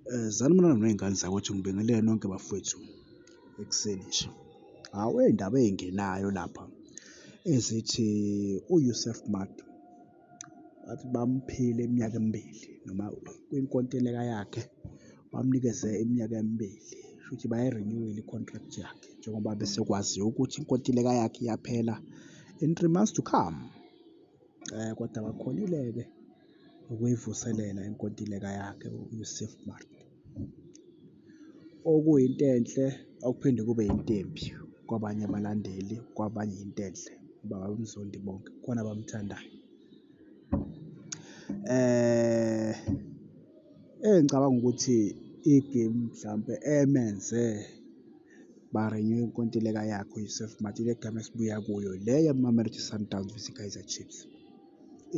Sanibonani wey'ngane zakwethu, ngibingelele nonke bafowethu ekuseni nje. Hawu, iy'ndaba ey'ngenayo lapha ezithi u-Yusuf Maart bathi bamphile iminyaka emibili noma kwinkontileka yakhe bamnikeze iminyaka emibili, shuthi bayirinyuwile i-contract yakhe njengoba besekwaziwa ukuthi inkontileka yakhe iyaphela in 3 months to come. Kodwa bakhonile-ke ukuyivuselela inkontileka yakhe u-Yusuf Maart, okuyinto enhle okuphinde kube yinto embi kwabanye abalandeli, kwabanye into enhle ngoba abamzondi bonke, kukhona abamthandayo. Engicabanga ukuthi igemu mhlampe emenze barinyuwe inkontileka yakhe u-Yusuf Maart, ile gemu esibuya kuyo le yeMamelodi Sundowns vs i-Kaizer Chiefs.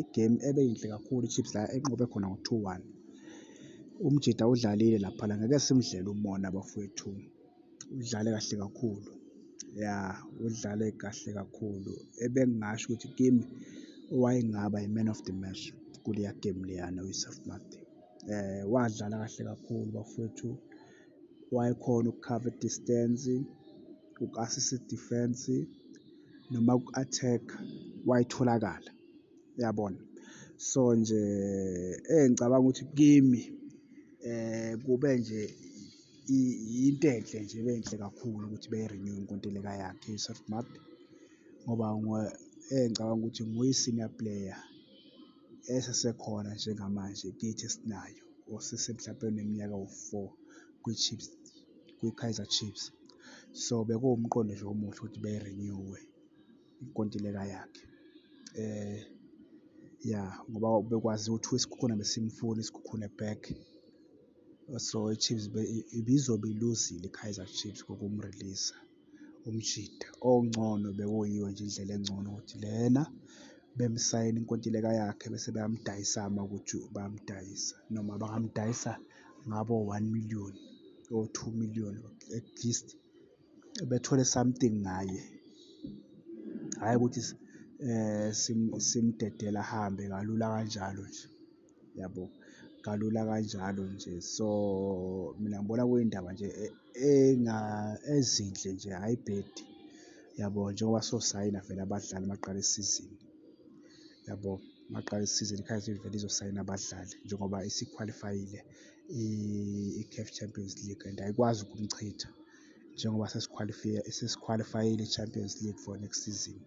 Igemu ebeyinhle kakhulu i-Chiefs la enqobe khona ngo-2-1. Umjita udlalile laphana, ngeke simdlele umona bafowethu, udlale kahle kakhulu, ya, udlale kahle kakhulu. Ebengingasho ukuthi kimi owayengaba i-man of the match kuleya gemu leyana u-Yusuf Maart. Wadlala kahle kakhulu bafowethu, wayekhona ukukhava i-distance, uku-assist i-defense noma ku-attack-a wayetholakala, uyabona? So nje, engicabanga ukuthi kimi kube nje into enhle nje ebenhle kakhulu ukuthi beyirinyuwe inkontileka yakhe u-Yusuf Maart ngoba engicabanga ukuthi nguye i-senior player esesekhona njengamanje kithi esinayo osese mhlampe oneminyaka ewu-four kwi-Chiefs, kwiKaizer Chiefs. So, bekuwumqondo nje omuhle ukuthi beyirinyuwe inkontileka yakhe. Ya, ngoba bekwaziwa ukuthi iSekhukhune besimfuna, iSekhukhune back. So, i-Chiefs ibizobe iluzile i-Kaizer Chiefs ngokumriliza umjita. Okungcono bekuyiyo nje indlela engcono ukuthi lena bemsayine inkontileka yakhe bese beyamdayisa-ke uma kuwukuthi bayamdayisa noma bangamdayisa ngabo-one million, o-two million, at least bethole something ngaye, hhayi ukuthi simdedele ahambe kalula kanjalo nje, yabo? Kalula kanjalo nje. So, mina ngibona kuyindaba nje ezinhle nje, ayibhedi, yabo? Njengoba sosayina vele abadlali uma kuqala isizini, yabo? Uma kuqala isizini i-Kaizer Chiefs vele izosayina abadlali njengoba isikhwalifayile i-CAF Champions League and ayikwazi ukumchitha njengoba sesikhwalifayile i-Champions League for next season.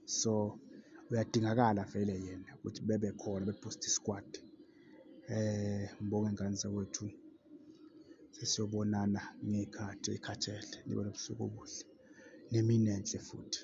So, uyadingakala vele yena ukuthi bebekhona bebhuste iskwadi. Ngibonge ngane zakwethu, sesiyobonana ngey'khathi ey'khathele. Nibe nobusuku obuhle nemini enhle futhi.